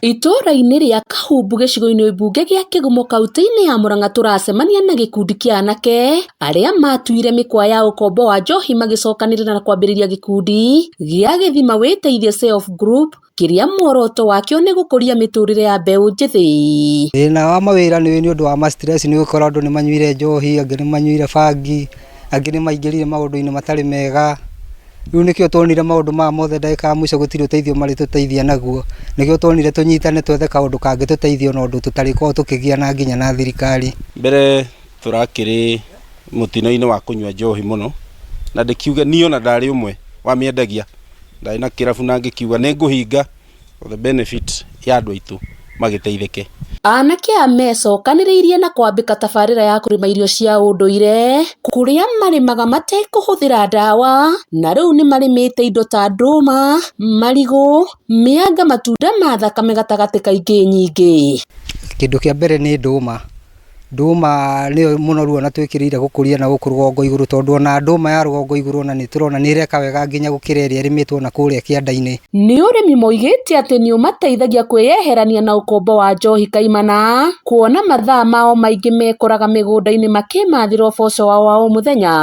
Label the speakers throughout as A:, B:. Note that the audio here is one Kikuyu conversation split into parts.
A: Itũũra-inĩ rĩa Kahumbu gĩcigo-inĩ mbunge gĩa Kĩgumo kauntĩ-inĩ ya Murang'a tũracemania na gĩkundi kĩa anake arĩa matuire mĩkwa ya ũkombo wa njohi magĩcokanĩrĩra na kwambĩrĩria gĩkundi gĩa Gĩthima Wĩteithie Self Group kĩrĩa muoroto wakĩo nĩ gũkũria mĩtũrĩre ya mbeũ njĩthĩ.
B: Thĩna wa mawĩra nĩ ũndũ wa ma stress, nĩ gũkorwo andũ nĩ manyuire njohi, angĩ nĩ manyuire bangi, angĩ nĩ maingĩrire maũndũ-inĩ matarĩ mega. Rĩu nĩkĩo tuonire maũndũ maya mothe ndagĩka ya mũico gũtirĩ ũteithio marĩtũteithia naguo. Nĩkĩo tuonire tũnyitane twethe kaũndũ kangĩtũteithia ona ũndũ tũtarĩkorwo tũkĩgiana nginya na thirikari.
C: Mbere tũrakĩrĩ mũtino-inĩ wa kũnyua njohi mũno, na ndĩkiuge niĩ ona ndarĩ ũmwe wa mĩendagia, ndarĩ na kĩrabu na ngĩkiuga nĩ ngũhinga for the benefit ya andũ aitũ magĩteithĩke.
A: Anake aya mecokanĩrĩirie na kwambĩka tabarĩra ya kũrĩma irio cia ũndũire kũrĩa marĩmaga matekũhũthĩra ndawa na rĩu nĩmarĩmĩte indo ta ndũma, marigũ, mĩanga, matunda ma thakame gatagatĩ ka ingĩ nyingĩ.
B: Kĩndũ kĩa mbere nĩ ndũma. Ndũma nĩyo mũno ruo na twĩkĩrĩire gũkũria na gũkũ rũgongo igũrũ, tondũ ona ndũma ya rũgongo igũrũ ona nĩ tũrona nĩ ĩreka wega nginya gũkĩra ĩrĩa ĩrĩmĩtwo na kũrĩa kĩanda-inĩ.
A: Nĩ ũrĩmi moigĩte atĩ nĩ ũmateithagia kwĩyeherania na ũkombo wa njohi kaimana kuona mathaa mao maingĩ mekoraga mĩgũnda-inĩ makĩmathĩra ũboco wao wa o mũthenya.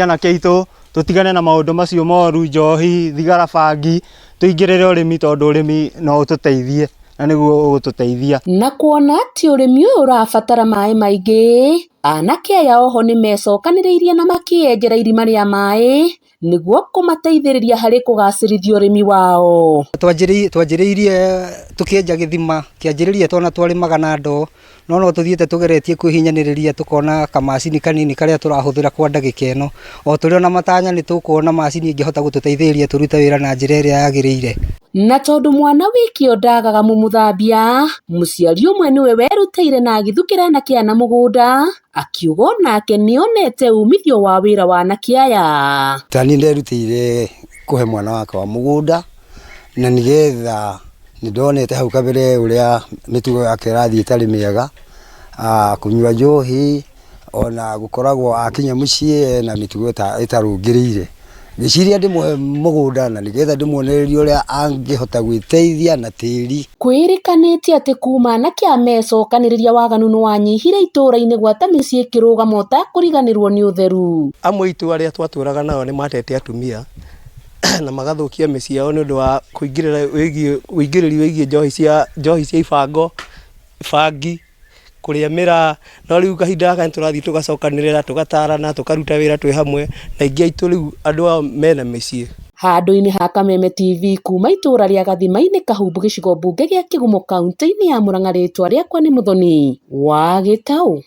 D: Anake aitũ tũtigane na maũndũ macio moru, njohi, thigara, bangi, tũingĩrĩre ũrĩmi tondũ ũrĩmi no ũtũteithie na nĩguo ũgũtũteithia.
A: Na kuona atĩ ũrĩmi ũyũ ũrabatara maĩ maingĩ, anake aya oho nĩmecokanĩrĩirie na makĩenjera irima rĩa maĩ nĩguo kũmateithĩrĩria harĩ kũgacĩrithia ũrĩmi wao.
B: Twanjĩrĩirie tũkĩenja gĩthima, kĩanjĩrĩria twana twarĩmaga na ndoo, no no tũthiĩte tũgeretie kwĩhinyanĩrĩria tũkona kamacini kanini karĩa tũrahũthĩra kwa ndagĩka ĩno. O tũrĩ ona matanya nĩ tũkuona macini ĩngĩhota gũtũteithĩrĩria tũrute wĩra na njĩra ĩrĩa yagĩrĩire.
A: Na tondũ mwana wĩ kĩo ndagaga mũmũthambia, mũciari ũmwe nĩwe werutĩire na agĩthukĩra anake aya na mũgũnda, akiuga onake nĩonete umithio wa wĩra wa anake aya.
E: Ta niĩ nderutĩire kũhe mwana wakwa mũgũnda na nĩgetha nĩndonete hau kabere ũrĩa mĩtugo yake ĩrathiĩ ĩtarĩ mĩega, kũnyua njohi ona gũkoragwo akinya mũciĩ ena mĩtugo ĩtarũngĩrĩire. Ngĩciria ndĩmũhe mũgũnda na nĩgetha ndĩmuonererie ũrĩa angĩhota gwĩteithia na tĩri.
A: Kwĩrĩkanĩte atĩ kuma anake aya mecokanĩrĩria waganu nĩwanyihire itũũra-inĩ gwata mĩciĩ ĩkĩrũgama ũtakũriganĩrwo nĩ ũtheru.
F: Amwe aitũ arĩa twatũraga nao nĩ matete atumia na magathũkia mĩciĩ yao nĩ ũndũ wa kũingĩrĩra wĩgiĩ ũingĩrĩri wĩgiĩ njohi cia ibango, bangi, kũrĩa mĩraa, no rĩu kahinda gaka nĩ tũrathiĩ tũgacokanĩrĩra, tũgatarana, tũkaruta wĩra twĩ hamwe na aingĩ aitũ rĩu andũ ao mena mĩciĩ.
A: Handũ-inĩ ha Kameme TV kuma itũũra rĩa Gathima-inĩ Kahumbu gĩcigo mbunge gĩa Kĩgumo kauntĩ-inĩ ya Murang'a rĩtwa rĩakwa nĩ Muthoni wa Gĩtaũ.